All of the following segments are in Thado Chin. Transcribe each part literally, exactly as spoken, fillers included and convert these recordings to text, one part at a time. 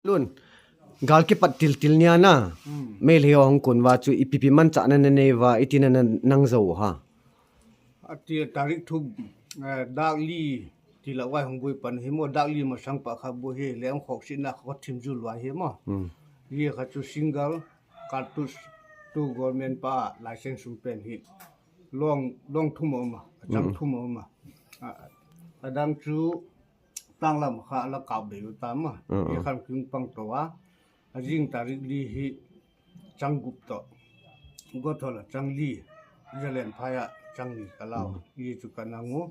Tun, gal kipat tiltil nia na. Hmm. Meitei ho hung kon uva chu ipi ipi manchahna nanei uva, iti na na nang jou u ham. Ati tarik thum, eh, dak li, tilou uva hung boi pan hi mo, dak li masang pa kha boi hi, leng khok sina kho thim ju lou hi mo. Hmm. Ye kha chu single cartridge tu government pa license sum pen hi. Long, long thum a um a, achang Hmm. thum a um a. A, adang chu tanglam kha la kap be u ta ma. Hmm. Ye khan king pang to a. Ajing tarik li hi chang gup to. Gothol a chang li. Jalen phai a chang li ka lau. Hmm. Ye chu ka nang u.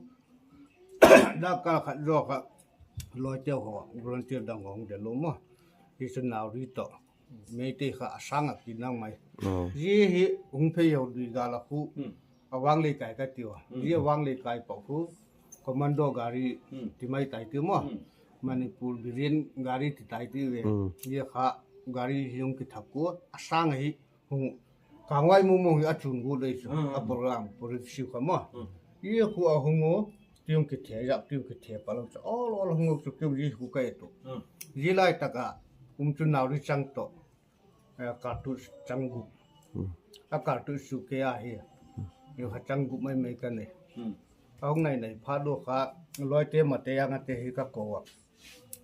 Da ka khat jo kha. Loi te ho, volunteer dang ho hung de lou ma. Ye chu Nauri to. Meitei kha asang a kinang mai. Oh. Ye hi hung phei ho dui gal a khu. Hmm. Awang Leikai ka ti uva. Hmm. Ye Awang Leikai pa khu. Commando gari Hmm. ti mai tai ti mo. Hmm. Manipur Biren gari ti tai ti ve. Hmm. Ye kha gari hi hung kithap khu. Asang hi hung. Kangvai mong mong hi achun gu dei chu. Hmm. A program, program siu kha mo. Hmm. Ye khu a hung u. Ti hung kithe, yak ti hung kithe pa lou chu. Ol, ol hung u chu kiu ye khu ka e tu. Hmm. Ye lai taka. Um chu Nauri chang to. Eh, cartridge chang gup. Hmm. A cartridge chu kei a hi. Ye kha chang gup mai mai ka nei. Hmm. A hung nai nai phat lou kha, loi te ma te yang a te hi ka kou a.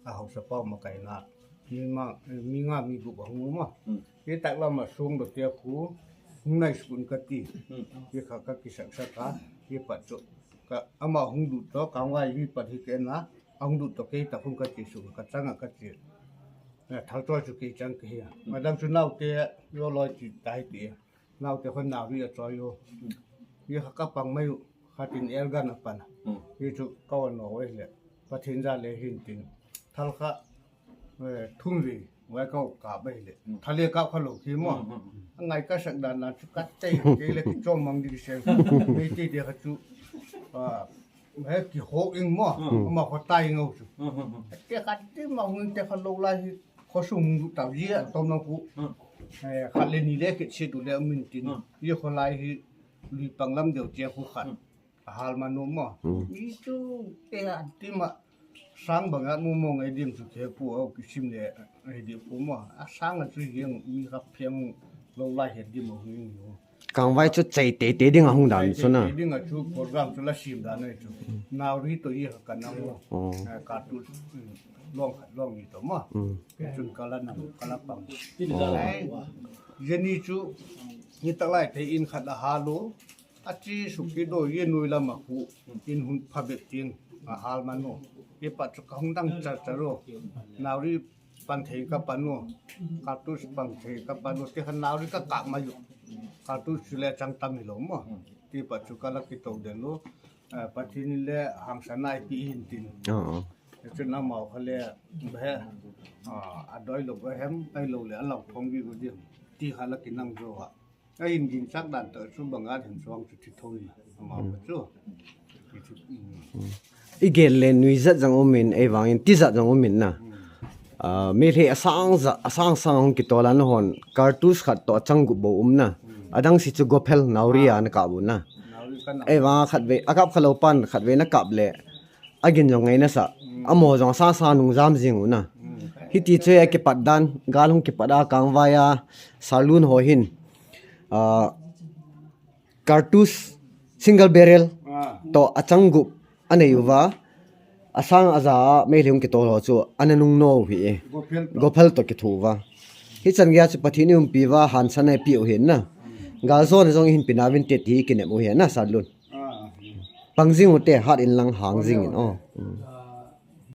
A hausa pau ma kai na. Mi ma, mi nga mi gup a hung u ma. Hmm. Ye tak lam a sung do te khu, hung nai sukun ka ti. Hmm. Ye kha ka kisak sak a, ye pat chu. Ka ama hung du to, kangvai ye pat hi ke na, a hung du to kei ta hung ka ti su, ka chang a ka ti. Eh, thal choi chu kei chang ke hi. Hmm. Madam chu nau te, yo loi ti tai ti. Nau te khon Nauri a choi u. Ye kha ka pang mai u, kha tin air gun a pan. Hmm. Ye chu ka wan no we le. Pathen ja le hin tin. Thal kha, eh, thum ve, wai ka ka bai le. Hmm. Thal le ka kha lou khi mo. Hmm, hmm, hmm. Ngai ka sak dan na chu ka te, ke le ki chom mang di sen. Meitei te kha chu, ah, he ki ho ing mo. Hmm. Ma kho tai ngau chu. Hmm, hmm, hmm. Te kha ti ma hung te kha lou lai hi. Khosung du tau ye a tom na khu. Hmm. Eh, khat le ni le kit se du le min tin. Hmm. Ye kholai hi lui pang lam deu che khu khat. Hmm. A hal ma no mo. Hmm. Mi chu te a ti ma sang bang a mo mo ngai dim chu ke pu au kisim le ai di pu mo. A sang a chu ye mi kha phiang lo lai he dim mo hu ing yo. Kangvai chu chai tei tei ding a hung dan chu na. Chai tei tei ding a chu program chu la sim dan a chu. Nauri to ye ka nang mo. Oh. Eh, ka tu, mm, long khat long ni to mo. Mm. Chun ka la nang, ka la pang. Oh. Eh, ye ni chu, ni ta lai thei in khat a hal u. A chi su ki do ye nui lam a khu. In hun pha be tin a hal ma no. Ye pa chu ka hung dang cha cha ro. Nauri pan thei ka pan u, cartridge pan thei ka pan u, te khan Nauri ka kap mai u. Cartridge chu le chang tam hi lou mo. Ti pa chu ka la kito den u. Eh, Pathen in le hangsan a eipe in tin. Oh, oh. Chu na mau kha le, he, ah, a doi lou ka hem, ai lou le, a lau phong vi u di. Ti kha la kinang jo a. A in gin chak dan to chu bang a hin chuang chu thi thoi. Ama pa chu. Ti chu, mm. I gel le nuijat jong um in, ei vang in tijat jong um in na. Mm. Ah, Meitei a sang ja, a sang sang hung kitol a na hon. Cartridge khat to a chang gup bou um na. Mm. Adang si chu gophel Nauri a na kap u na. Nauri ka na. Ei vang a khat ve, a kap kha lou pan khat ve na kap le. A gin jong ngai na sa. Mm. Amo jong a sang sang nung jam jing u na. Mm. Hiti chu a kipat dan, gal hung kipat a kangvai a, salun ho hin. Ah, cartridge single barrel Ah. to a chang gup a nei uva. A sang a ja a Meitei hung kitol ho chu a na nung no hi e. Gophel to. Gophel to kithu uva. Hi chan gei a chu Pathen in umpi uva hangsan a eipe u hin na. Gal jo na jong hin pi na vin te ti kinem u hin na salun. Ah. Pang jing u te hat in lang hang jing in. Oh. Mm.